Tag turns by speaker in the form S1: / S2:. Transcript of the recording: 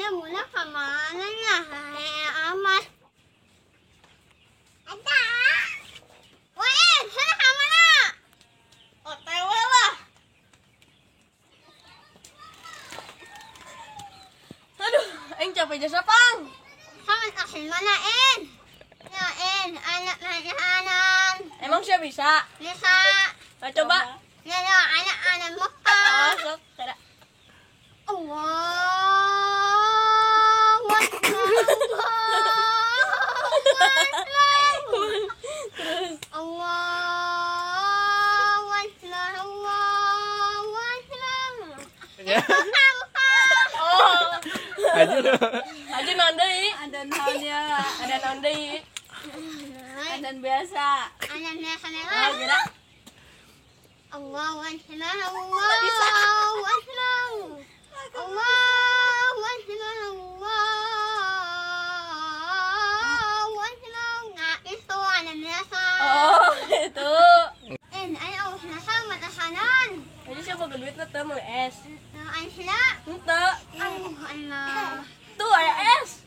S1: Ayeuna mulak ka mana nya? Hae amat. Ada. Wah, sana ka mana?
S2: OTW lah. Aduh, aing capek jasa pang.
S1: Sama asal mana en? Ya en, anak anak.
S2: Emang siapa bisa?
S1: Bisa.
S2: Nah, coba.
S1: Ya, ya, anak-anak Mekah.
S2: Oh, sok, tidak.
S1: Allahu Akbar.
S2: Terus.
S1: Allahu Akbar. Allahu Akbar.
S2: Oh.
S3: Aja dong.
S2: Aja naon deui?
S4: Ada naon ya?
S2: Ada naon deui?
S4: Ada biasa.
S1: Ada biasa.
S2: Oh, gerak.
S1: Allahu Akbar. Allahu Akbar. Allahu Akbar. Allahu Akbar. Nah, itu ada biasa.
S2: Oh, itu.
S1: Ayo sama tahanan.
S2: Jadi siapa duitna teu meuli es?
S1: Nah, Aisyah.
S2: Henteu.
S1: Allah.
S2: Tuh aya es.